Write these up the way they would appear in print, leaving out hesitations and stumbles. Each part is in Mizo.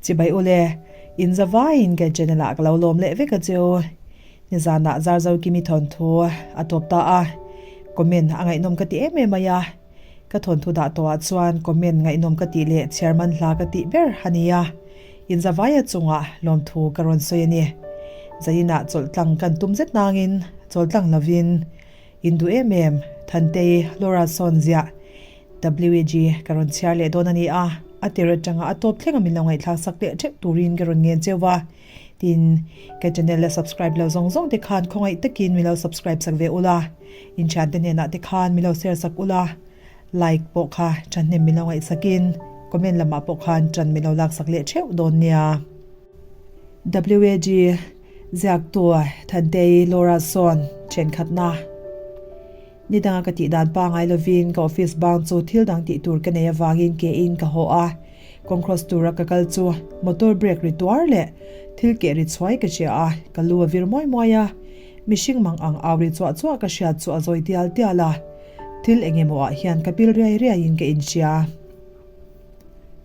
Chibai ule, in zavaiin ka channel ah ka lo lawm leh vek a cheu. Nizanah Zarzokimi thawnthu a tawp ta a, comment a ngaihnawm ka ti em em mai a. Ka thawnthu dah tawhah chuan comment ngaihnawm ka tih leh chhiar man hla ka tih ber a ni a. In zavaia chungah lawmthu ka rawn sawi a ni. Zainah chawlh tlang kan tum zet nangin chawlh tlang lovin in duh em em Thantei Laura sawn ziah WAG ka rawn chhiar leh dawn a ni a, a tir atanga a tawp thlenga min lo ngaihthlak sak leh theuh turin ka rawn ngen cheu va. Tin, ka channel la subscribe lo zawng zawng te khan khawngaih takin min lo subscribe sak ve ula, in thiante hnenah te khan min lo share sak ula, like pawh kha thahnem min lo ngaihsakin comment lamah pawh khan tan min lo lak sak leh theuh dawn nia. WAG ziaktu Thantei Laura sawn thenkhatna. Ni danga ka tih dan pangai lovin ka office bang chu thil dang tih tur ka nei avangin ke in ka haw a, kawng cross tura ka kal chu motor brake ri tuar leh thil keh ri chhuai ka hria a, ka lu a vir muai muai a, mihring mang ang au ri chuah chuah ka hriat chu a zawi tial tial a, thil eng emaw ah hian ka pil riai riai in ka inhria.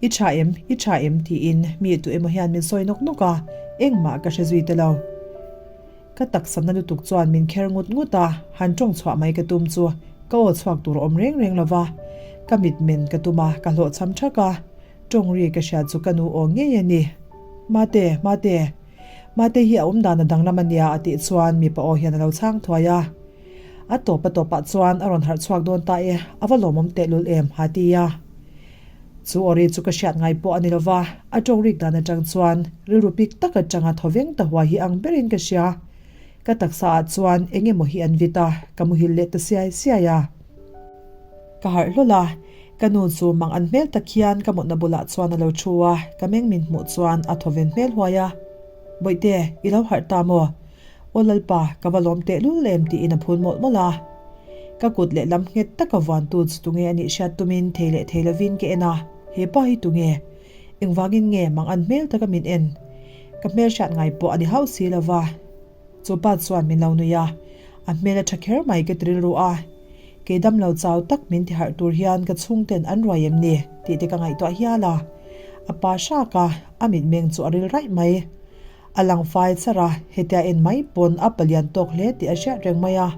I tha em? I tha em? tiin mi tu emaw hian min sawi nawk nawk a, engmah ka hre zui ta lo. Ka taksa na lutuk chuan min kher ngut ngut a, han tawng chhuah mai ka tum chu ka aw chhuak tur a awm reng reng lo va, ka mit men ka tum a, ka hlawhchham thak a, tawng ri ka hriat chu ka nu aw ngei a ni. Mate, Mate, Mate hi a awm dan a danglam a nia a tih chuan mipa aw hian a lo chhang thuai a. A tawp a tawpah chuan a rawn harh chhuak dawn ta e, a va lawmawm tehlul em ha ti a. Chu aw ri chu ka hriat ngai pawh a ni lova, a tawng rik dan atang chuan rilru pik tak atanga thaw veng ta huai hi ang berin ka hria. Ka taksa ah chuan eng emaw hi an vit a, ka muhil leh ta siai siai a. Ka harh hlawl a, ka nu chu mang an hmel tak hian ka mutna bulah chuan a lo thu a, ka meng min hmuh chuan a thaw ven hmel huai a. Bawihte, i lo harh ta maw? Aw Lalpa, ka va lawm tehlul em tiin a phun mawlh mawlh a. Ka kut lehlam nghet taka vuantu chu tunge a nih hriat tumin thei leh thei lovin ka en a, he pa hi tunge? Engvangin nge mang an hmel taka min en? Ka hmel hriat ngai pawh a ni hauh si lo va. Chu pa chuan min lo nui a, a hmel a tha kher mai ka ti rilru a. Kei dam lo chau tak min ti harh tur hian ka chhungten an ruai em ni tih te ka ngaihtuah hial a. A pa hrak a, a mitmeng chu a ril raih mai. A lang fai char a, hetia en mai pawn a palian tawk hle tih a hriat reng mai a.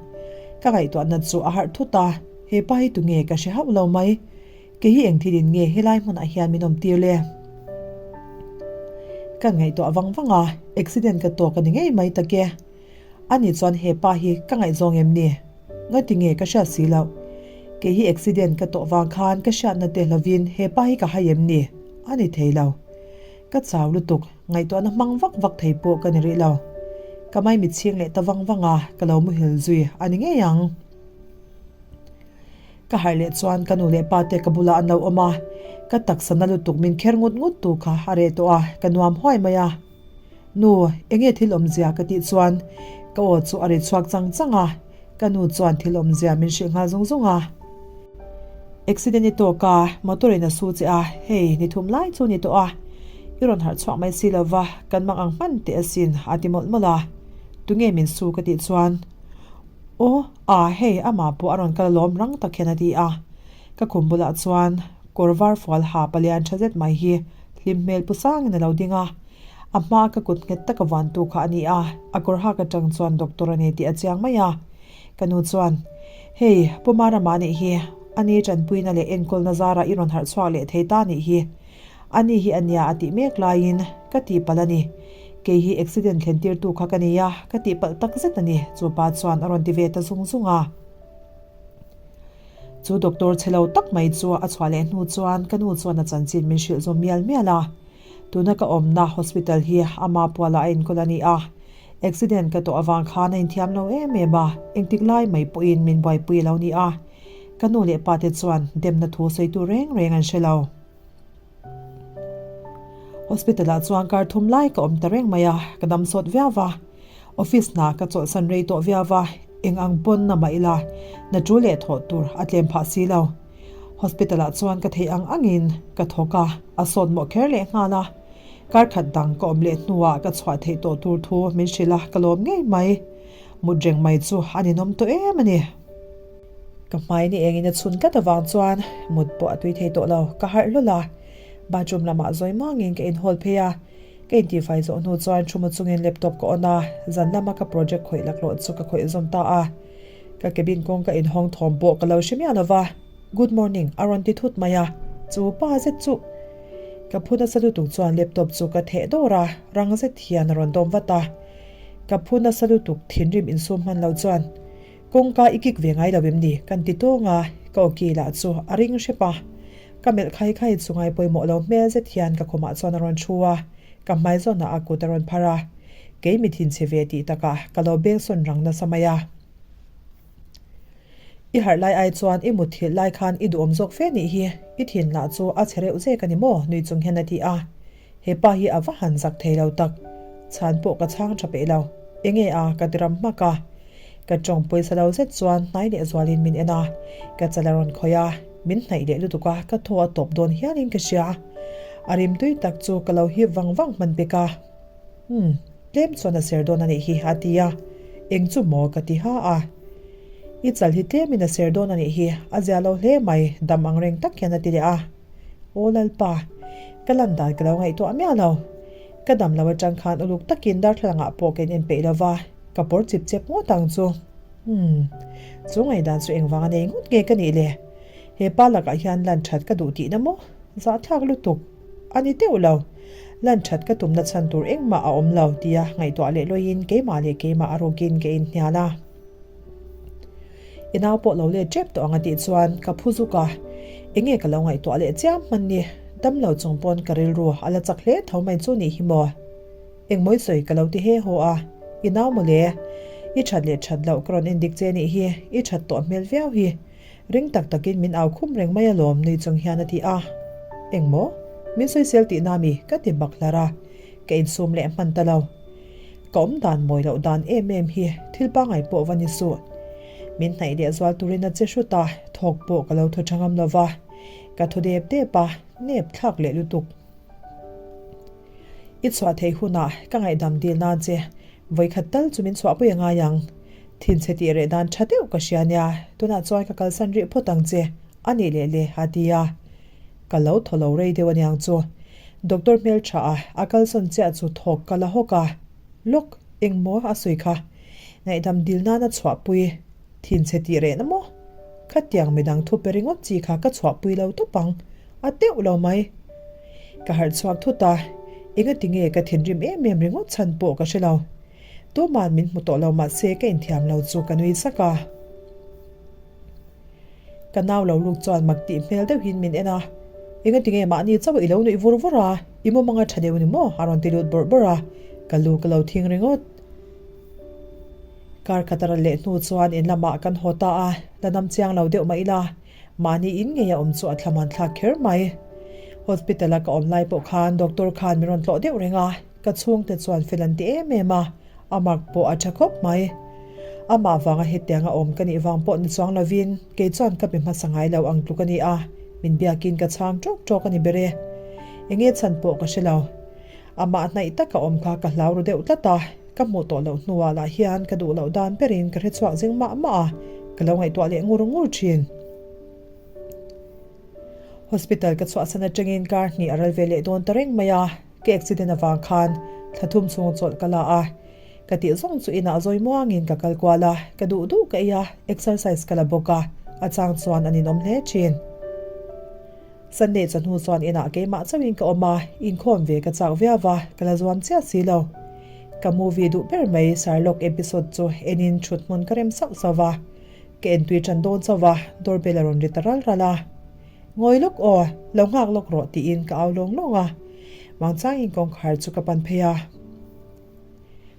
Ka ngaihtuahna chu a harh thut a, he pa hi tunge ka hre hauh lo mai. Kei hi eng thilin nge helai hmunah hian min awm tir le? Kan ngaihtuah vang vang a, accident ka tawk a ni ngei mai tak e. Ani chuan he pa hi ka ngaihzawng em ni? Ngati nge ka hriat si loh? Kei hi accident ka tawh vang khan ka hriatna te hlovin he pa hi ka hai em ni? A ni thei lo. Ka chau lutuk, ngaihtuahna hmang vak vak thei pawh ka ni rih lo. Ka mai mit chhing leh ta vang vang a, ka lo muhil zui a ni ngei ang. Ka harh leh chuan ka nu leh pa te ka bulah an lo awm a, ka taksa na lutuk min kher ngut ngut tu kha a reh tawh a, ka nuam huai mai a. Nu, enge thil awmzia ka tih chuan ka aw chu a ri chhuak chang chang a, Ka nu chuan thil awmzia min hrilh nghal zung zung a. Accident i tawk a, motor in a su che a, hei ni thum lai chu ni tawh a, i rawn harh chhuak mai si lova, kan mang ang hman teh asin a ti mawlh mawlh a. Tunge min su ka tih chuan, Aw, a hei amah pawh a rawn kal alawm rang tak hian a ti a. Ka khum bulah chuan kawr var fual ha palian tha zet mai hi hlim hmel pu sangin a lo ding a. A hmaa ka kut nghet taka vantu kha a ni a, a kawr hak atang chuan doctor a ni tih a chiang mai a. Ka nu chuan, Hei, Pu Marama nih hi, a ni tanpuina leh enkawlna zarah i rawn harh chhuak leh thei ta nih hi. A ni hi a nia a tih mek laiin ka tihpalh a ni. Kei hi accident thlen tirtu kha ka ni a, ka tihpalh tak zet a ni, chu pa chuan a rawn ti ve ta zung zung a. Chu doctor chhe lo tak mai chu a chhuah leh hnu chuan ka nu chuan a chanchin min hrilh zawm mial mial a. Tuna ka awmna hospital hi ama pualah a enkawl a ni a, accident ka tawh avang khan a inthiam lo em em a, engtik lai mai pawhin min buaipui a lo ni a, ka nu leh pa te chuan demna thu sawi tur reng reng an hre lo. Hospital ah chuan kar thum lai ka awm ta reng mai a, ka dam sawt viau va, office hna ka chawlhsan rei tawh viau va, eng ang pawn na mah ila na tul leh thawh tur a tlem phah si lo. Hospital ah chuan ka theih ang angin ka thawk a, a sawt mawh kher leh nghal a. Kar khat dang ka awm leh hnuah ka chhuah theih tawh tur thu min hrilh a, ka lawm ngei mai. Mut reng mai chu a ninawm tawh em a ni. Ka hmai ni engin a chhun tlat avang chuan mut pawh a tui thei tawh lo, ka harh hlawl a. Bathroom lamah zawi mangin ka inhawl phei a, ka intifai zawh hnu chuan thu mu chungin laptop ka on a, zan lama ka project khawih laklawh chu ka khawih zawm ta a. Ka cabin kawng ka inhawng thawm pawh ka lo hre miah lo va, Good morning a rawn ti thut mai a, chu pa zet chu! Ka phu nasa lutuk chuan laptop chu ka theh dawr a, rang zet hian a rawn dawm vat a. Ka phu nasa lutuk thinrim insum hman lo chuan, Kawngka i kik ve ngai lo em ni? Kan ti tawng a, ka awki lah chu a ring hrep a. Ka melh khai khai chu ngai pawimawh lo hmel zet hian ka khumah chuan a rawn thu a, ka hmai zawnah a kut a rawn phar a. Kei mi thinchhe ve tih takah ka lo beng sawn rang nasa mai a. I harh lai ai chuan i mutthilh lai khan i duhawm zawk fe nih hi, i thin lah chu a chhe reuh zek a ni maw? nui chung hian a ti a. He pa hi a va han zak thei lo tak. Chhan pawh ka chhang tha peih lo. Enge a, ka ti ram hmak a. Ka tawng pawisa lo zet chuan hnai leh zualin min en a. Ka chal a rawn khawih a, min hnaih leh lutuk a, ka thaw a tawp dawn hialin ka hria. A rim tui tak chu ka lo hip vang vang hman pek a. Umm, tlem chuan a ser dawn a nih hi, a ti a. Eng chu maw ka ti ha a. I chal hi tlemin a ser dawn a nih hi, a zia lo hle mai, dam ang reng tak hian a ti leh a. Aw Lalpa, ka lan dan ka lo ngaihtuah miah lo. Ka dam lo atang khan uluk takin darthlalangah pawh ka in peih lo va, ka pawr chip chep ngawt ang chu. Umm, chu ngaihdan chu engvang a nei ngawt nge ka nih le? He pa lakah hian lan that ka duh tihna maw? Zahthlak lutuk. A ni deuh lo. Lan that ka tumna chhan tur engmah a awm lo tia ngaihtuah leh lawiin keimah leh keimah a rukin ka inhnial a. I nau pawh lo let tep tawh ang a tih chuan ka phu zuk a, enge ka lo ngaihtuah leh chiam hman ni, dam lo chung pawn ka rilru a la chak hle tho mai chu nih hi maw? Engmawi sawi ka lo ti he haw a, i nau maw le? I that leh that loh ka rawn en dik che nih hi, i that tawh hmel viau hi, ring tak takin min au khum reng mai alawm nui chung hian a ti a, engmaw? Min sawisel tihna mi? ka ti bak hlar a, ka insum leh hman ta lo. Ka awm dan mawi loh dan em em hi thil pangai pawh va ni suh. Min hnaih leh zual turin a che hrut a, thawk pawh ka lo thaw tha ngam lo va. Ka thaw dep dep a, nep thlak leh lutuk. I chhuah theih hunah ka ngaihdam dil nan che, vawikhat tal chu min chhuahpui a ngai ang. Thinchhe tih reh dan tha deuh ka hria nia, tunah chuan ka kalsan rih phawt ang che, a nih leh le, a ti a. Ka lo thaw lo rei deuh aniang chu. Doctor hmel tha a, a kalsawn chiah chu thawk ka la hawk a. Lawk, engmaw a sawi kha. Ngaihdam dil nana chhuahpui thinchhe tih rehna maw? Khatiang midang thu pe ringawt chi kha ka chhuahpui lo tawp ang, a teuh lo mai. Ka harh chhuak thut a, engati nge ka thinrim em em ringawt chhan pawh ka hre lo. Tuma'n min hmu tawh lo mahse ka inthiam lo chu ka nui sak a. Ka nau lo luk chuan mak tih hmel deuhin min en a, Engati nge mahni chauh i lo nuih vur vur a, i mumanga tha deuh ni maw? a rawn ti lut bawrh bawrh a, ka lu ka lo thing ringawt. Kar khat a ral leh hnu chuan in lamah kan haw ta a, la nam chiang lo deuh mah ila, mahni in ngei a awm chu a thlamuan thlak kher mai. Hospital a ka awm lai pawh khan doctor khan min rawn tlawh deuh reng a, ka chhungte chuan fel an ti em em a, A mark pawh a tha khawp mai. Amah vanga hetianga awm ka nih vang pawh ni chuang lovin kei chuan ka be hmasa ngai lo ang tluk a ni a, min biakin ka chhang tawk tawk a ni ber e. Enge chhan pawh ka hre lo. Amah hnaih taka awm kha ka hlau ru deuh tlat a, ka hmuh tawh loh hnuah lah hian ka duh loh dan berin ka hre chhuak zing mah mah a, ka lo ngaihtuah leh ngur ngur thin. Hospital ka chhuahsan atangin kar hnih a ral ve leh dawn ta reng mai a. Ka accident avang khan thla thum chhung chawlh ka la a, ka tih zawng chu inah zawi muangin ka kal kual a, ka duh duh ka ei a, exercise ka la bawk a, a chang chuan an inawm hle thin. Sunday chawhnu chuan inah keimah chauhin ka awm a, inkhawm ve ka chak viau va, ka la zuam chiah si lo. Ka movie duh ber mai Sherlock episode chu enin thut hmun ka rem sauh sauh va, ka entui tan dawn chauh va, doorbell a rawn ri ta ral ral a. Ngawi lawk aw, lo nghak lawk rawh tiin ka au lawng lawng a. Mangchangin kawngkhar chu ka pan phei a.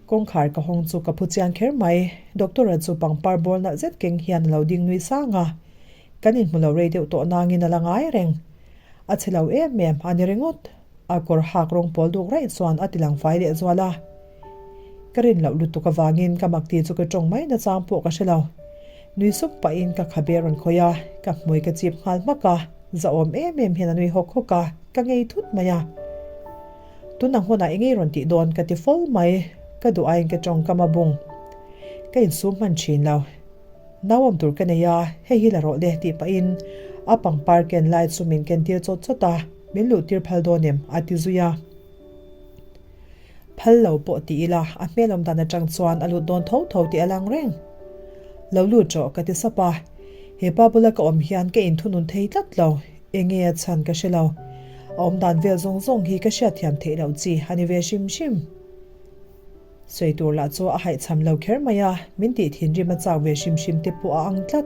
Kawngkhar ka hawng chu ka phu chiang kher mai. Doctor-a chu pangpar ball nalh zet keng hian a lo ding nui sang a. Kan inhmu lo rei deuh tawh nangin a la ngai reng. A chhe lo em em a ni ringawt. A kawr hak rawng pawl duk raih chuan a ti lang fai leh zual a. Ka rin loh lutuk avangin ka mak ti chu ka tawng mai nachang pawh ka hre lo. Nui sup pahin ka khabe rawn khawih a, ka hmui ka chip nghal hmak a, zahawm em em hian a nui hawk hawk a, ka ngei thut mai a. Tunang hunah i ngei rawn tih dawn ka ti fo mai, ka duh aiin ka tawngkam a bung. Ka insum hman thin lo. Nau awm tur ka nei a, hei hi la rawh le tih pahin a pangpar ken lai chu min ken tir chawt chawt a. Min luh tir phal dawn em? a ti zui a. Phal lo pawh ti ila, a hmel awm dan atang chuan a lut dawn tho tho tih a lang reng. Lo lut rawh ka ti sap a. He pa bula ka awm hian ka inthunun thei tlat lo. Enge a chhan ka hre lo. A awm dan vel zawng zawng hi ka hriatthiam theih loh chi a ni ve hrim hrim. Sawi tur lah chu a haihchham lo kher mai a, min tih thinrim a chak ve hrim hrim te pawh a ang tlat.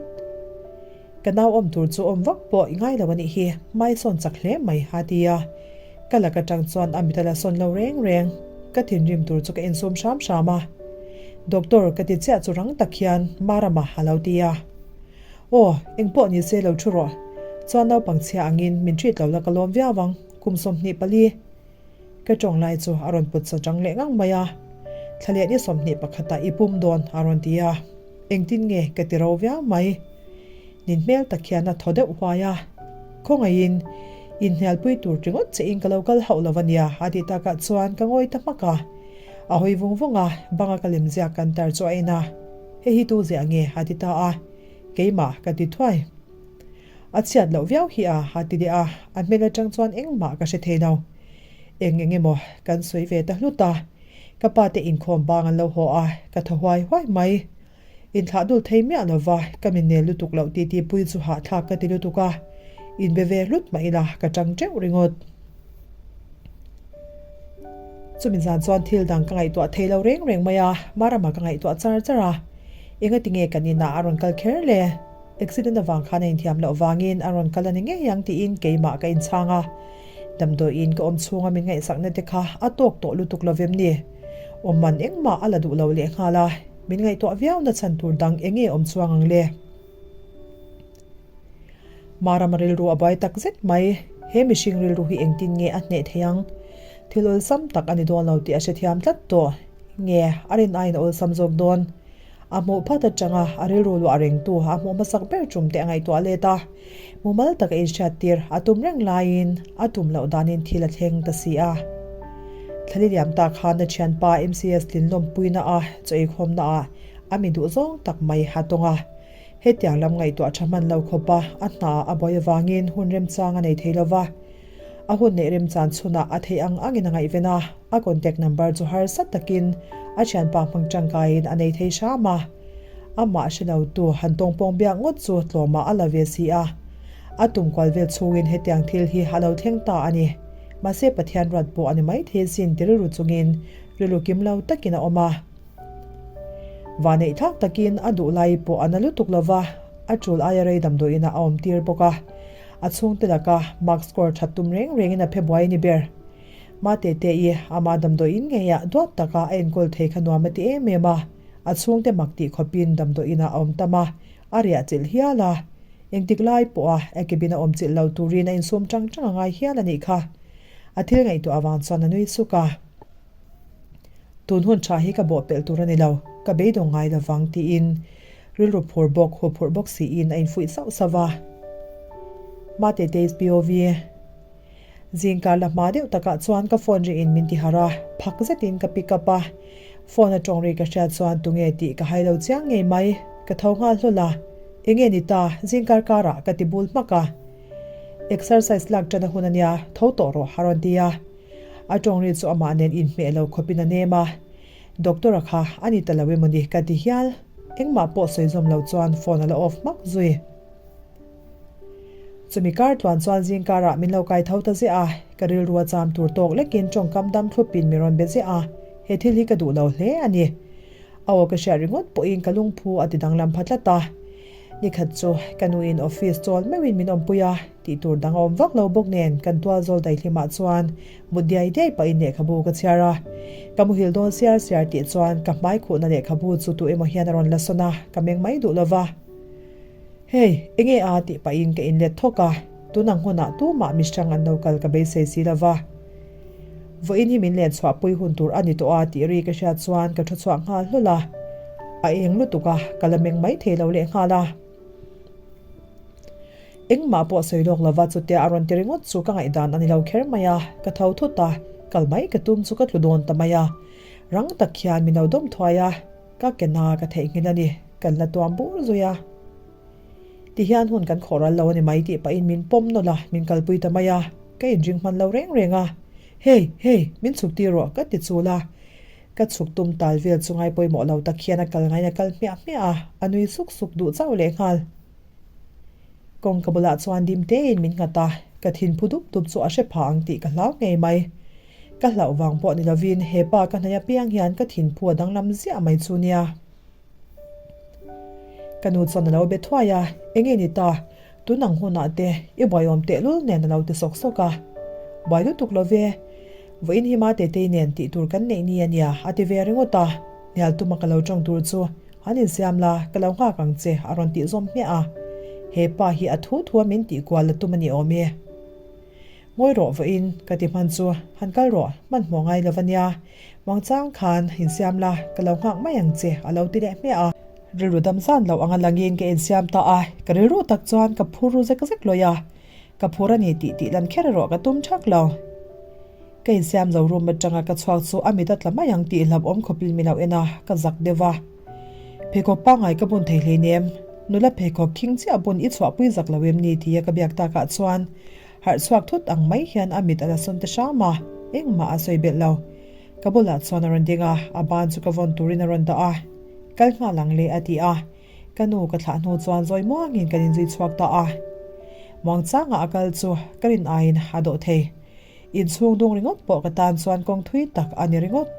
Ka nau awm tur chu awm vak pawh i ngai lo a nih hi, hmai sawn chak hle mai a ti a. Ka lak atang chuan a mit a la sawn lo reng reng. Ka thinrim tur chu ka insum hram hram a. Doctor ka ti chiah chu rang tak hian Marama a lo ti a. Aw, engpawh ni se lo thu rawh. Chuan naupang chhia angin min treat lo la ka lawm viau ang, kum 24. Ka tawng lai chu a rawn put sa chang leh ngang mai a, Thla leh ni 20 pakhatah i pum dawn a rawn ti a, engtin nge ka ti ro viau mai. Nin hmel tak hian a thaw deuh huai a, Khawngaihin inhnialpui tur ringawt che in ka lo kal hauh lo a nia a tih takah chuan ka ngawi ta hmak a. A hawi vung vung a, banga ka lemziak kan tar chu a en a, Hei hi tu ziah nge a ti ta a, Keimah ka ti thuai. A chhiat loh viau hi a, a ti leh a, a hmel atang chuan engmah ka hre thei lo. Eng eng emaw kan sawi ve ta hlut a, ka pa te inkhawm bang an lo haw a, ka thaw huai huai mai. Inthlah dul thei miah lova ka min nel lutuk loh titi pui chu hahthlak ka ti lutuk a, inbe ve hlut mah ila ka tang teuh ringawt. Chumi zan chuan thil dang ka ngaihtuah thei lo reng reng mai a, Marama ka ngaihtuah char char a, engati nge kan inah a rawn kal kher le? Accident avang khan a inthiam loh vangin a rawn kal a ni ngei ang tiin keimah ka inchhang a. Damdawiin ka awm chhunga min ngaihsakna te kha a tawk tawh lutuk lo vem ni? Awm man engmah a la duh lo lehnghal a, min ngaihtuah viau na chhan tur dang eng nge awm chuang ang le? Marama rilru a buai tak zet mai. He mihring rilru hi engtin nge a hneh thei ang? Thil awlsam tak a ni dawn lo tih a hrethiam tlat tawh. Nge a rin aiin a awlsam zawk dawn? A hmuh phat atanga a rilru luah rengtu a hmuh hmasak ber tum te a ngaihtuah let a. Mumal taka inhriattir a tum reng laiin a tum loh danin thil a thleng ta si a. Thlali liam tak khan a thianpa MCS tlinlawmpuina a chaw eikhawmna ah a mi duh zawng tak mai a tawng a. Hetiang lam ngaihtuah tha hman lo khawpa a hna a buai avangin hun remchang a nei thei lova. A hun neih remchan chhunah a theih ang angin a ngaihven a, a contact number chu harsa takin a thianpa hmang tangkaiin a nei thei hram a. Amah hre lotu han tawngpawng biak ngawt chu tlawmah a la ve si a. A tum kual vel chhungin hetiang thil hi a lo thleng ta a ni. Mahse Pathian ruat pawh a ni maithei sin ti rilru chungin rilru kim lo takin a awm a. Vaneih thlak takin a duh lai pawh a na lutuk lova, a tul aia rei damdawiinah a awm tir bawk a. A chhungte laka mark score that tum reng rengin a phe buai a ni ber. Mate te i ama damdawiin ngeiah duat taka a enkawl thei kha nuam a ti em em a, a chhungte mak tih khawpin damdawiinah a awm tam a, a riah chilh hial a. Engtik lai pawha a cabin a awm chilh lo turin a insum tang tang a ngai hial a nih kha. A thil ngaihtuah avang chuan a nui suk a. Tun hun tha hi ka bawhpelh tur a ni lo, ka beidawng ngai lo vang tiin rilru phur bawk, huphurh bawk siin a infuih sauh sauh va. Mate Days POV Zingkar la hma deuh takah chuan ka phone rihin min ti harh a, phak zetin ka pick up a. Phone a tawng ri ka hriat chuan tunge tih ka hai lo chiang ngei mai, ka tho nghal hlawl a. Enge ni ta, zingkar karah ka ti bul hmak a. Exercise lak tan a hun a nia, tho tawh rawh a rawn ti a. A tawng ri chu amah nen inhmeh lo khawpin a nem a, Doctor-a kha a ni ta lo emaw ni ka ti hial. Engmah pawh sawi zawm lo chuan phone a la off hmak zui. Chumi kar tluan chuan zing karah min lo kai tho ta ziah a, ka rilru a cham tur tawk lekin tawngkam dam thlupin min rawn be ziah a, he thil hi ka duh lo hle a ni. A aw ka hriat ringawt pawhin ka lungphu a ti danglam pha tlat a. Nikhat chu ka nuin office chawl meuhin min awmpui a, tih tur dang a awm vak lo bawk nen kan tual zawl daihlimah chuan mut diai diai pahin lehkhabu ka chhiar a. Ka muhil dawn siar siar tih chuan ka hmai khuhna lehkhabu chu tu emaw hian a rawn la sawn a, ka meng mai duh lova. Hei, enge a tih pahin ka inlet thawk a, tunang hunah tumah mihrang an lo kal ka beisei si lova. Vawiin hi min len chhuahpui hun tur a ni tawh a tih ri ka hriat chuan ka thu chhuak nghal hlawl a, a eng lutuk a, ka la meng mai thei lo leh nghal a. Engmah pawh sawi lawk lova chutia a rawn ti ringawt chu ka ngaihdan a ni lo kher mai a, ka tho thut a, kal mai ka tum chu ka tlu dawn ta mai a. Rang tak hian min lo dawm thuai a, ka ke na ka theihnghilh a ni, kan la tuam bur zui a. Tihian hun kan khawh ral lo a ni mai tih pahin min pawm nawlh a, min kalpui ta mai a. Ka inring hman lo reng reng a. Hey, hey, min chhuk tir rawh ka ti chul a. Ka chhuk tum tal vel chu ngai pawimawh lo tak hian a kal ngaiin a kal hmiah hmiah a, a nui suk suk duh chauh lehnghal. Kawngka bulah chuan dim tein min nghat a, ka thin phu dup dup chu a hre pha ang tih ka hlau ngei mai. Ka hlauh vang pawh ni lovin he pa ka hnaih apiang hian ka thin phu a danglam ziah mai chu nia. Ka nu chuan a lo be thuai a, Enge ni ta, tun ang hunah te i buaiawm tehlul nen a lo ti sawk sawk a. Buai lutuk lo ve, vawiin hi ma Tetei nen tih tur kan neih ni a nia a ti ve ringawt a, hnial tuma ka lo tawng tur chu an insiam la, ka lo nghak ang che a rawn tih zawm hmiah a. He pa hi a thu thu a min tih kual la tum a ni awm e. Ngawi rawh vawiin ka ti hman chu, han kal rawh, hmanhmawh ngai lo va nia. Muangchang khan insiam la, ka lo nghak mai ang che a lo ti leh hmiah a. Rilru dam zan loh anga langin ka insiam ta a, ka rilru tak chuan ka phur ru zek zek lawih a. Ka phur a ni tih tih lan kher erawh ka tum thak lo. Ka insiam zo room atanga ka chhuak chu a mit a tla mai ang tih hlauhawm khawpin min lo en a, ka zak deuh a. Pheikhawk pangngai ka bun thei hleinem, nula pheikhawk khing chiah bun i chhuahpui zak lo em ni tia ka biak takah chuan Harh chhuak thut ang mai hian a mit a la sawn ta hram a, engmah a sawi belh lo. Ka bulah chuan a rawn ding a, a ban chu ka vawn turin a rawn dah a. Kal nghal ang le a ti a. Ka nu ka thlah hnu chuan zawi muangin kan inzui chhuak ta a. Muangchangah a kal chu ka rin aiin a dawh thei. Inchhung dung ringawt pawh ka tan chuan kawng thui tak a ni ringawt.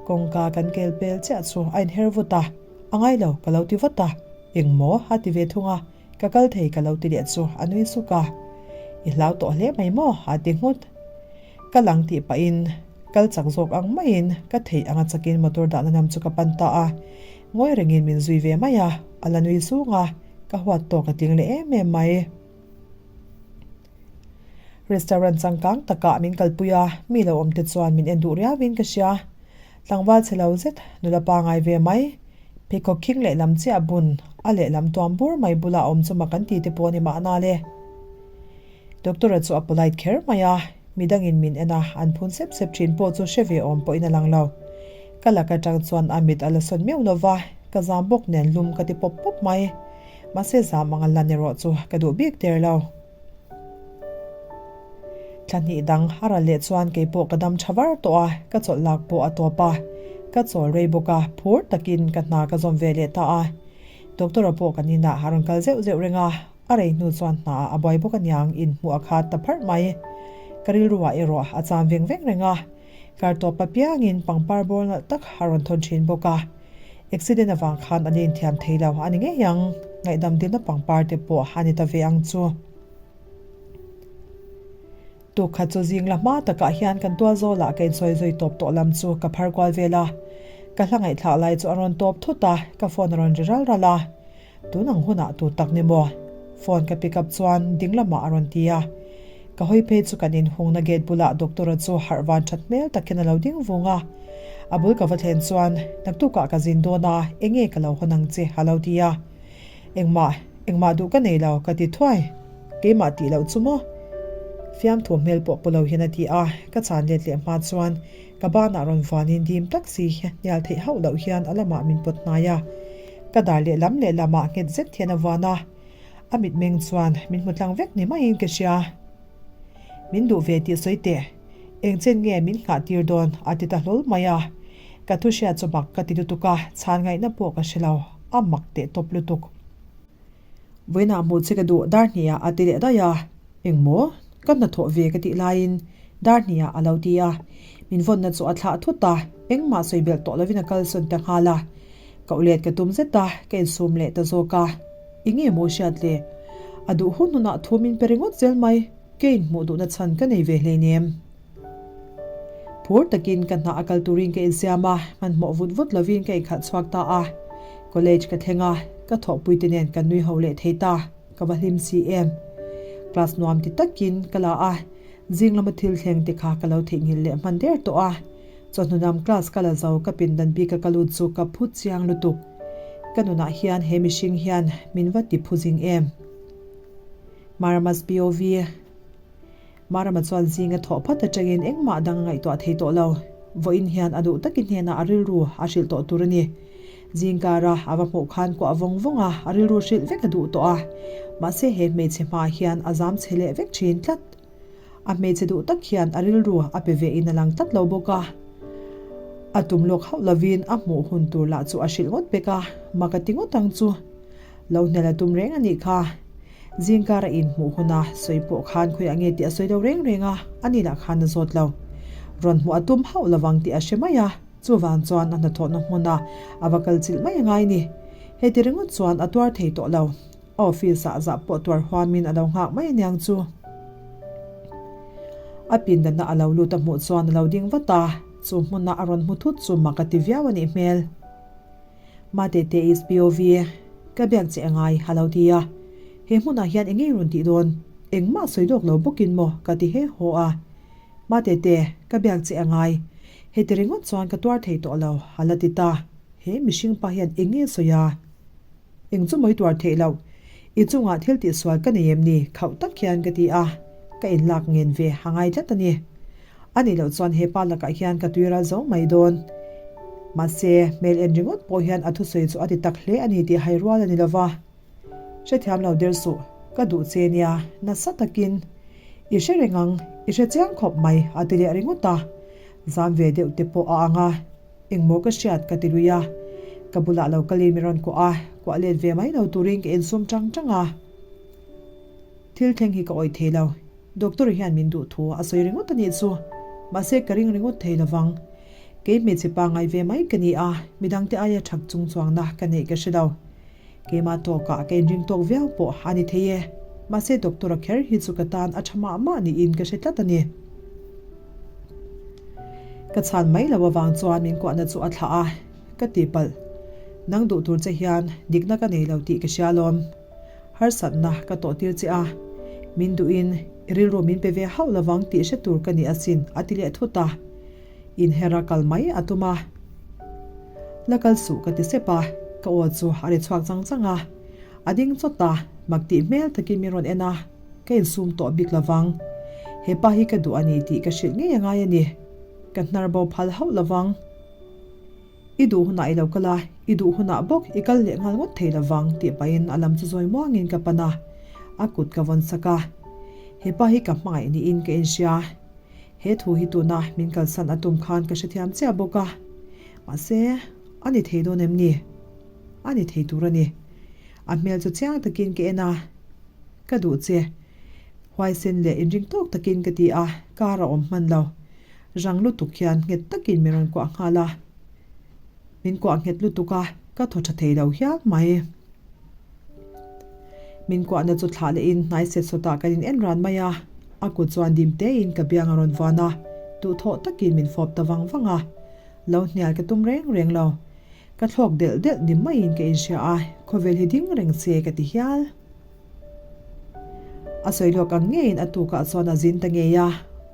Kawngka kan kel pel chiah chu a inher vut a, a ngai lo ka lo ti vat a. Engmaw a ti ve thung a. Ka kal thei ka lo ti leh chu a nui suk a, I hlau tawh hle mai maw? a ti nghut. Ka lang tih pahin kal chak zawk ang maiin ka theih anga chakin motor dahna lam chu ka pan ta a, ngawi rengin min zui ve mai a, a la nui sung a, ka huat tawk a tling leh em em mai. Restaurant changkang takah min kalpui a, mi lo awm te chuan min en duh riauin ka hria. Tlangval chhe lo zet, nula pangai ve mai. Pheikhawk khing lehlam chiah bun, a lehlam tuam bur mai bula awm chu mak an ti te pawh a ni mahna le. Doctor-a chu a polite kher mai a, midangin min en a, an phun sep sep thin pawh chu hre ve awm pawhin a lang lo. Ka lak atang chuan a mit a la sawn miau lo va, ka zam bawk nen lum ka ti pawp pawp mai. Mahse zam ang a lan erawh chu ka duh bik der lo. Thla hnih dang a ral leh chuan kei pawh ka dam tha var tawh a, ka chawlh lak pawh a tawp a. Ka chawl rei bawk a, phur takin ka hna ka zawm ve leh ta a. Doctor-a pawh kan inah a rawn kal zeuh zeuh reng a, a rei hnu chuan hna ah a buai bawk aniang inhmuh a khat ta pharh mai. Ka rilruah erawh a cham veng veng reng a, kar tawp apiangin pangpar bawr nalh tak a rawn thawn thin bawk a. Accident avang khan an inthiam thei lo a ni ngei ang, ngaihdam dilna pangpar te pawh a ni ta ve ang chu. Tukkhat chu zing la hma takah hian kan tual zawlah ka insawi zui tawp tawh lam chu ka phar kual vel a, ka hla ngaihthlak lai chu a rawn tawp thut a, ka phone a rawn ri ral ral a. Tun ang hunah tu tak ni maw? Phone ka pick up chuan ding lamah a rawn ti a. Ka hawi phei chu kan inhungna gate bulah doctor-a chu harh van that hmel tak hian a lo ding vung a. A bul ka va thlen chuan, Naktukah ka zin dawn a, enge ka lo hawn ang che a lo ti a. Engmah, engmah duh ka nei lo ka ti thuai. Keimah tih loh chu maw? Fiamthu hmel pawh pu lo hian a ti a, ka chan let leh hma chuan ka banah rawn vanin dim tak si hnial theih hauh loh hian a lamah min pawt hnai a. Ka dar lehlam lehlamah nghet zet hian a vuan a, a mitmeng chuan min hmu tlang vek ni maiin ka hria. Min duh ve tih sawi teh, eng chen nge min nghah tir dawn a ti ta hlawl mai a. Ka thu hriat chu mak ka ti lutuk a, chhan ngaihna pawh ka hre lo, a mak teh tawp lutuk. Vawiinah hmuh che ka duh dar hnih ah a ti leh daih a, Engmaw? Ka hnathawh ve ka tih laiin dar hnih ah a lo ti a, min vawnna chu a thlah thut a, engmah sawi belh tawh lovin a kalsawn ta nghal a. Ka ulet ka tum zet a, ka insum leh ta zawk a. Enge maw hriat le? A duh hun hunah thu min pe ringawt zel mai, ka inhmuh duhna chhan ka nei ve hleinem. Phur takin ka hna a kal turin ka insiam a, hmanhmawh vut vut lovin ka inkhalh chhuak ta a. College ka thleng a, ka thawhpuite nen kan nui ho leh thei ta, ka va hlim si em. Class nuam ti takin ka la a, zing lama thil thleng te kha ka lo theihnghilh leh hman der tawh a. Chawhnu lam class ka la zo ka pindan bik a ka lut chu ka phu chiang lutuk. Ka nunah hian he mihring hian min va ti phu zing em. Maramas POV. Marama chuan zinga thawh phat atangin engmah dang a ngaihtuah thei tawh lo. Vawiin hian a duh takin hnenah a rilru a hrilh tawh tur a ni. Zingkara a va hmuh khan kuah vawng vawng a, a rilru hrilh vek a duh tawh a. Mahse he hmeichhe hmaah hian a zam chhe leh vek thin tlat. A hmeichhe duh tak hian a rilru a pe ve in a lang tlat lo bawk a. A tum lawk hauh lovin a hmuh hun tur lah chu a hrilh ngawt pek a, mak a ti ngawt ang chu. Lo hnel a tum reng a nih kha. Zingkar a inhmuh huna sawi pawh khan khawiah nge tih a sawi lo reng reng a, ani lah khan a zawt lo. Rawn hmuh a tum hauh lovang tih a hre mai a, chuvang chuan a hnathawhna hmuna a va kal chilh mai a ngai ni. Heti ringawt chuan a tuar thei tawh lo. A office ah zah pawh tuar huamin a lo nghak mai aniang chu. A pindanna a lo lut a hmuh chuan a lo ding vat a, chu hmuna a rawn hmu thut chu mak a ti viau a nih hmel. Matete is POV, Ka biak che angai a lo ti a. He hmunah hian eng ngei rawn tih dawn? Engmah sawi lawk lo bawkin maw ka ti he haw a. Matete, ka biak che angai. Heti ringawt chuan ka tuar thei tawh lo a la ti ta. He mihring pa hian eng nge sawi a? Eng chu mawi tuar theih loh. I chungah thil tihsual ka nei em ni? Khauh tak hian ka ti a, ka inlak ngen ve a ngai tlat a ni. A nih loh chuan he pa lakah hian ka tui ral zo mai dawn. Mahse, hmel en ringawt pawh hian a thusawi chu a ti tak hle a ni tih hai rual a ni lova. Hrethiam lo der suh, ka duh che nia, nasa takin. I hre reng ang, i hre chiang khawp mai, a ti leh ringawt a. Zam ve deuh te pawh a ang a. Engmaw ka hriat ka ti lui a, ka bulah lo kalin min rawn kuah a, kuah let ve mai lo turin ka insum tang tang a. Thil thleng hi ka awih thei lo, doctor hian min duh thu a sawi ringawt a nih chu, mahse ka ring ringawt thei lovang. Kei hmeichhe pangngai ve mai ka ni a, midangte aia thak chung chuangna ka neih ka hre lo. Keimah tawkah ka inring tawk viau pawh a ni thei e. Mahse doctor a kher hi chu ka tan a tha mah mah niin ka hre tlat a ni. Ka chhan mai lo avang chuan min kuahna chu a thlah a, ka tihpalh. Nang duh tur che hian dikna ka nei lo tih ka hria alawm. Harsatna ka tawh tir che a, min duhin i rilru min pe ve hauh lovang tih hre tur ka ni asin a ti leh thut a. Inher a kal mai a tum a. La kal suh ka ti sep a, ka aw chu a ri chhuak chang chang a. A ding chawt a, mak tih hmel takin min rawn en a, ka insum tawh bik lovang. He pa hi ka duh a ni tih ka hrilh ngei a ngai a ni. Ka hnar bo phal hauh lovang. I duh hunah i lo kal a, i duh hunah bawk i kal leh nghal ngawt thei lovang tih pahin a lam chu zawi muangin ka pan a, a kut ka vawn sak a. He pa hi ka hmangaih niin ka inhria. He thu hi tuna min kalsan a tum khan ka hrethiam chiah bawk a, mahse, a ni thei dawn em ni? A ni thei tur a ni. A hmel chu chiang takin ka en a, Ka duh che. Huaisen leh inring tawk takin ka ti a, car a awm hman lo. Rang lutuk hian nghet takin min rawn kuah nghal a. Min kuah nghet lutuk a, ka thaw tha thei lo hial mai. Min kuahna chu thlah lehin hnai set sawtah kan in en ran mai a, a kut chuan dim tein ka biang a rawn vuan a, duhthawh takin min fawp ta vang vang a. Lo hnial ka tum reng reng lo. Ka thlawk delh delh ni maiin ka inhria a, khawvel hi ding reng se ka ti hial. A sawi lawk ang ngeiin a tukah chuan a zin ta ngei a,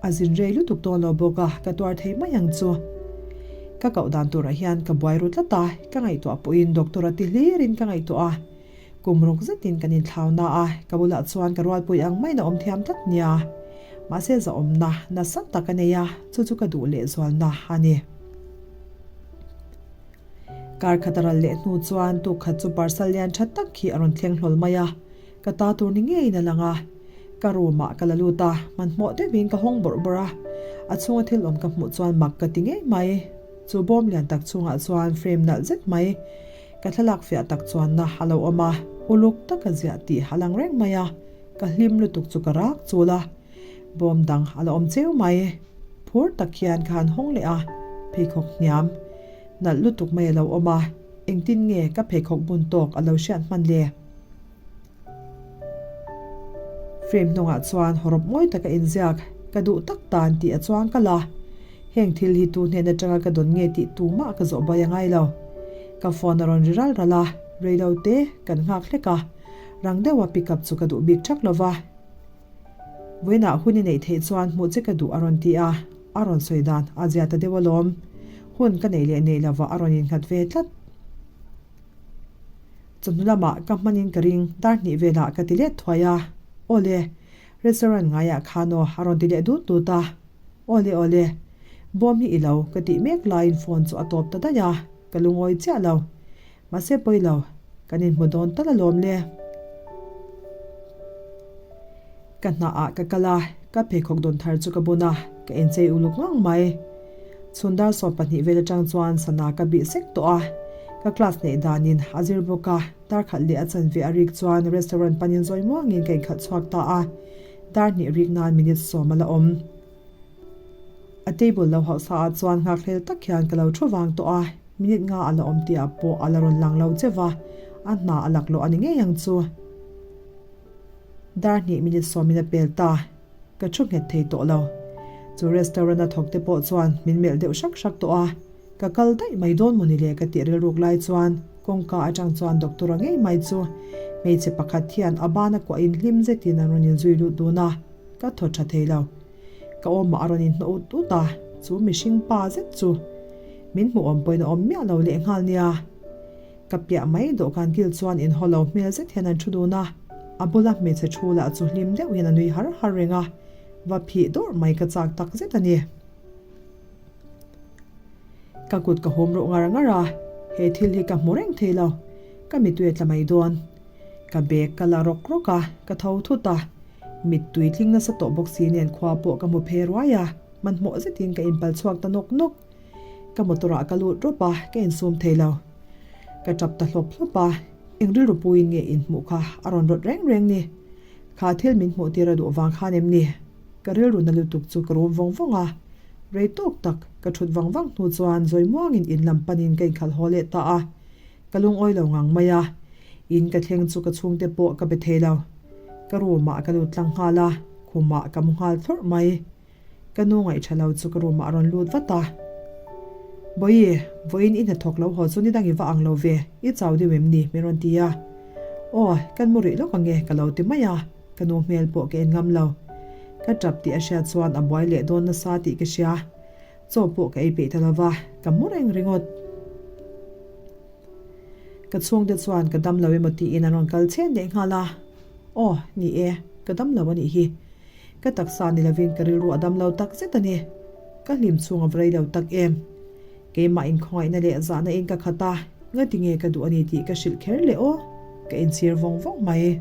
a zin rei lutuk dawn lo bawk a, ka tuar thei mai ang chu. Ka koh dan turah hian ka buai ru tlat a, ka ngaihtuah pawhin doctor a ti hlirin ka ngaihtuah a. Kum ruk zetin kan inthlau na a, ka bulah chuan ka rualpui ang maiin a awm thiam tlat nia. Mahse zahawmna nasa tak a nei a, chu chu ka duh lehzualna a ni. Kar khat a ral leh hnu chuan tuk khat chu parcel lian tha tak hi a rawn thleng hlawl mai a, ka ta tur ni ngeiin a lang a. Ka room ah ka la lut a, hmanhmawh deuhin ka hawng bawrh bawrh a, a chhunga thil awm ka hmuh chuan mak ka ti ngei mai. Chu bawm lian tak chhungah chuan frame nalh zet mai ka thlalak fiah tak chuanna a lo awm a, uluk taka ziah tih a lang reng mai a, ka hlim lutuk chu ka rak chul a. Bawm dang a la awm cheu mai. Phur tak hian ka han hawng leh a, pheikhawk hniam nalh lutuk mai a lo awm a, engtin nge ka pheikhawk bun tawk a lo hriat hman le? Frame hnungah chuan hawrawp mawi tak a inziak, ka duh tak tan tih a chuang kalh a. Heng thil hi tu hnen atanga ka dawn nge tih tumah ka zawh bai a ngai lo. Ka phone a rawn ri ral ral a, reilo te kan nghak hlek a, rang deuha pick up chu ka duh bik thak lova. Vawiinah hun i neih theih chuan hmuh che ka duh a rawn ti a, a rawn sawi dan a zia ta deuh alawm. Hun ka neih leh neih lovah a rawn innghat ve tlat. Chawhnu lamah ka hmanin ka ring dar hnih velah ka ti let thuai a, Awle, restaurant ngaiah khan aw a rawn ti leh dut dut a, Awle awle, bawm hi i lo ka tih mek laiin phone chu a tawp ta daih a, ka lungawi chiah lo. Mahse pawi lo, kan inhmu dawn tal alawm le. Ka hnaah ka kal a, Ka pheikhawk dawn thar chu ka bun a, ka inchei uluk ngang mai. Chhun dar 12 vel atang chuan sana ka bih sek tawh a, ka class neih danin a zir bawk a, dar khat leh a chanve a rik chuan restaurant panin zawi muangin ka inkhalh chhuak ta a, dar hnih rik nan minute sawm a la awm. A table lo hauh sa ah chuan nghakhlel tak hian ka lo thu vang tawh a, minute nga a la awm tih ah pawh a la rawn lang lo che va, a hna a lak loh a ni ngei ang chu. Dar hnih minute sawmin a pel ta, ka thu nghet thei tawh lo. Chu restaurant a thawk te pawh chuan min melh deuh hrak hrak tawh a, ka kal daih mai dawn maw ni le ka tih rilruk lai chuan kawngka atang chuan doctor a ngei mai chu hmeichhe pakhat hian a ban a kuahin hlim zetin an rawn inzui lut dun a, ka thaw tha thei lo. Ka awmah a rawn inhnawh ut ut a, chu mihring pa zet chu min hmuh awm pawhin a awm miah lo lehnghal nia. Ka piah mai dawhkan kil chuan inhaw lo hmel zet hian an thu dun a, a bula hmeichhe thu lah chu hlim deuh hian a nui har har reng a, va phih dawrh mai ka chak tak zet a ni. Ka kut ka hum ruh ngar ngar a, he thil hi ka hmu reng thei lo, ka mittui a tla mai dawn. Ka bag ka la rawk rawk a, ka tho thut a, mittui tling nasa tawh bawk si nen khua pawh ka hmu phe ruai a, hmanhmawh zetin ka inpal chhuak ta nawk nawk. Ka motor ah ka lut rawp a, ka insum thei lo. Ka tap ta hlawp hlawp a, eng rilru puiin nge inhmuh kha a rawn rawt reng reng ni. Kha thil min hmuh tir a duh vang khan em ni? Ka rilru na lutuk chu ka rum vawng vawng a, rei tawk tak ka thut vang vang hnu chuan zawi muangin in lam panin ka inkhalh haw leh ta a, ka lungawi lo ngang mai a. In ka thleng chu ka chhungte pawh ka be thei lo. Ka room ah ka lut tlang nghal a, khumah ka mu nghal thlawrh mai. Ka nu ngaihṭha lo chu ka room ah a rawn lut vat a. Bawihi, vawiin i hnathawk lo haw chu ni dang i va ang lo ve, i chau deuh em ni? min rawn ti a. Aw, kan mu rih lawk ang e ka lo ti mai a, ka nu hmel pawh ka en ngam lo. Ka ṭap tih a hriat chuan a buai leh dawn nasa tih ka hria. Chaw pawh ka ei peih ta lo va, ka mu reng ringawt. Ka chhungte chuan ka dam lo emaw tiin an rawn kal chhen leh nghal a. Aw, ni e, ka dam lo a nih hi. Ka taksa ni lovin ka rilru a dam lo tak zet a ni. Ka hlim chhung a va rei lo tak em. Keimah inkhawngaihna leh zahna in ka khat a, ngati nge ka duh a ni tih ka hrilh kher leh aw, ka inchhir vawng vawng mai.